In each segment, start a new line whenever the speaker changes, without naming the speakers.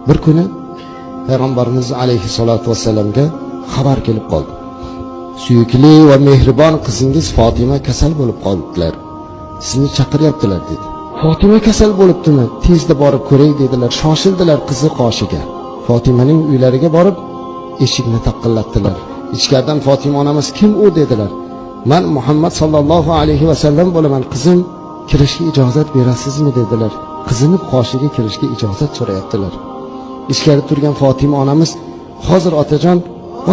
Bir kuni Payg'ambarimiz alayhissalotu vassalamga xabar kelib qoldi. Suyukli va mehribon qizingiz Fotima kasal bo'lib qolibdilar. Sizni chaqiryaptilar dedi. Fotima kasal bo'libdimi? Tezda borib ko'ray dedilar. Shoshildilar qizi qoshiga. Fotimaning uylariga borib eshikni taqillatdilar. Ichkaridan Fotima onamiz kim u dedilar. Man Muhammad sallallohu alayhi va sallam bo'laman, qizim, kirishga ijozat berasizmi dedilar. Qizini qoshiga kirishga ijozat so'rayaptilar. Ichkari turgan Fotima onamiz hozir otajon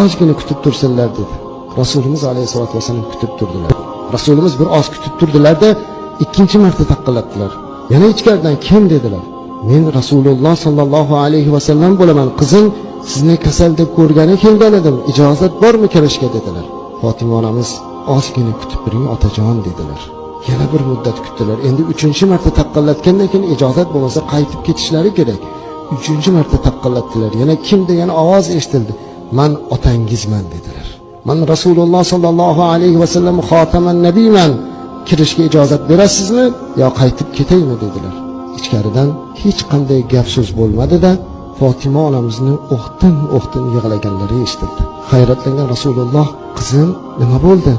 ozgina kutib tursinlar dedi. Rasulimiz alayhisolatu vasallam kutib turdilar. Rasulimiz bir oz kutib turdilarda ikkinchi marta taqillatdilar. Yana ichkaridan kim dedilar. Men Rasululloh sallallohu alayhi vasallam bo'laman, qizim, sizni kasal deb ko'rgani kelgan edim, ijozat bormi kirishga dedilar. Fotima onamiz ozgina kutib turing otajon dedilar. Yana bir muddat kutdilar. Endi uchinchi marta taqillatgandan keyin ijozat bo'lmasa qaytib ketishlari kerak. Uchinchi marta taqillatdilar. Yana kim degan ovoz eshitildi. Man otangizman dedilar. Man Rasululloh sallallohu alayhi vasallam xotaman nabiyman. Kirishga ijozat berasizmi yo qaytib ketaymi dedilar. Ichkaridan hech qanday gap so'z bo'lmadi-da, Fotima onamizni o'xtin-o'xtin yig'laganlari eshitildi. Hayratlangan Rasululloh, qizim, nima bo'ldi?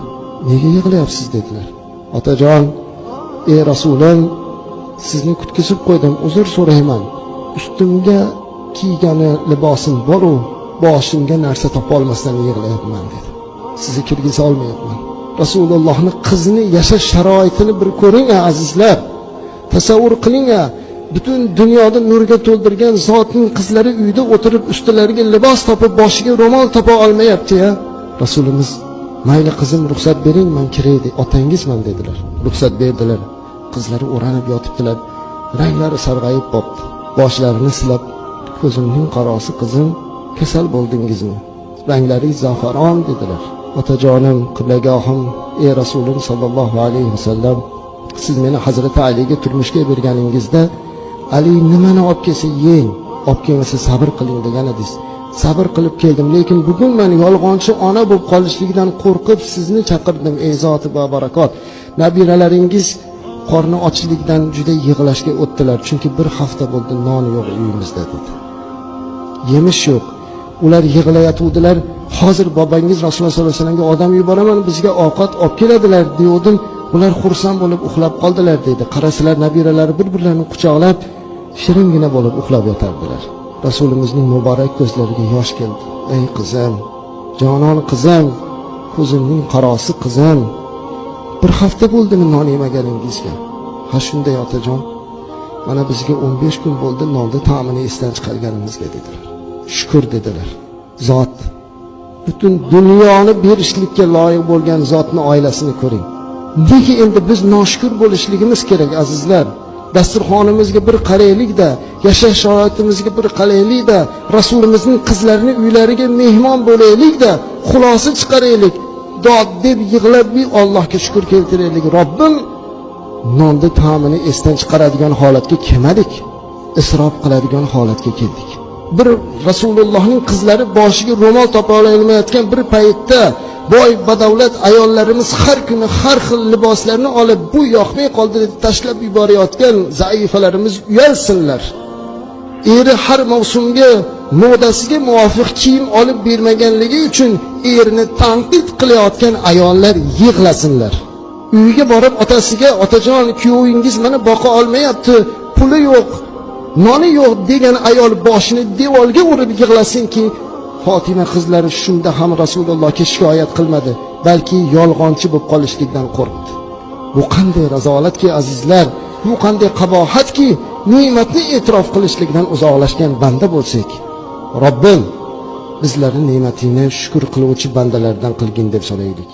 Nega yig'layapsiz dedilar. Otajon, ey Rasulim, sizni kutkizib qo'ydim, uzr so'rayman. Ustimga kiygani libosim bor-u, boshimga narsa topa olmasdan yig'layapman dedi. Sizni kirgiza olmayapman. Rasulullohni qizini yashash sharoitini bir ko'ring azizlar. Tasavvur qiling, butun dunyoda nurga to'ldirgan zotning qizlari uyda o'tirib ustilariga libos topib, boshiga ro'mol topa olmayapti ya. Rasulimiz mayli qizim, ruxsat bering, man kiray, otangizman dedilar. Ruxsat berdilar. Qizlari o'ranib yotibdilar. Ranglari sarg'ayib qopti. Boshlarini silab, ko'zimning qarosi qizim, kasal bo'ldingizmi? Ranglaringiz zafaron dedilar. Otajonim, qiblagohim, ey Rasulim sallallohu alayhi vasallam, siz meni Hazrati Aliga turmushga berganingizda Ali nimani olib kelsa yeng, olib kelmasa sabr qiling degan edingiz. Sabr qilib keldim, lekin bugun men yolg'onchi ona bo'lib qolishlikdan qo'rqib sizni chaqirdim, ey zoti barakot. Nabiralaringiz qorni ochlikdan juda yig'lashga o'tdilar, chunki bir hafta bo'ldi non yo'q uyimizda dedi. Yemish yo'q. Ular yig'layotgandilar. Hozir bobangiz Rasululloh sollallohu alayhi vasallamga odam yuboraman, bizga ovqat olib keladilar degandim. Ular xursand bo'lib uxlab qoldilar dedi. Qarasalar nabiralari bir-birlarini quchoqlab shiringina bo'lib uxlab yotardilar. Rasulimizning muborak ko'zlariga yosh keldi. Ey qizim, jonon qizim, ko'zimning qarosi qizim, bir hafta bo'ldimi non yemaganingizga? Ha shunday otajon, mana bizga 15 kun bo'ldi nonni ta'mini esdan chiqarganimizga dedilar. Shukr dedilar. Zot butun dunyoni berishlikka loyiq bo'lgan zotni oilasini ko'ring. Nega endi biz noshukur bo'lishligimiz kerak azizlar? Dasturxonimizga bir qaraylik-da, yashash sharoitimizga bir qaraylik-da, Rasulimizning qizlarini uylariga mehmon bo'laylik-da, xulosa chiqaraylik. Dod deb yig'lab bir Allohga shukr keltiraylik. Robbim, nonni ta'mini esdan chiqaradigan holatga kelmadik. Isrof qiladigan holatga keldik. Bir Rasulullohning qizlari boshiga ro'mol topa olmayotgan bir paytda boy badavlat ayollarimiz har kuni har xil liboslarni olib, bu yoqmay qoldi deb tashlab yuborayotgan zaifalarimiz uyalsinlar. Eri har mavsumga modasiga muvofiq kiyim olib bermaganligi uchun erini tanqid qilayotgan ayollar yig'lasinlar. Uyiga borib otasiga, otajon, kuyovingiz mana boqa olmayapti, puli yo'q, noni yo'q degan ayol boshini devorga urib yig'lasinki, Fotima qizlari shunda ham Rasulullohga shikoyat qilmadi, balki yolg'onchi bo'lib qolishlikdan qo'rqdi. Bu qanday razolatki azizlar, bu qanday qabohatki, ne'matni e'tirof qilishlikdan uzoqlashgan banda bo'lsak. Robbim, bizlarni ne'matingni shukr qiluvchi bandalardan qilgin deb so'raylik.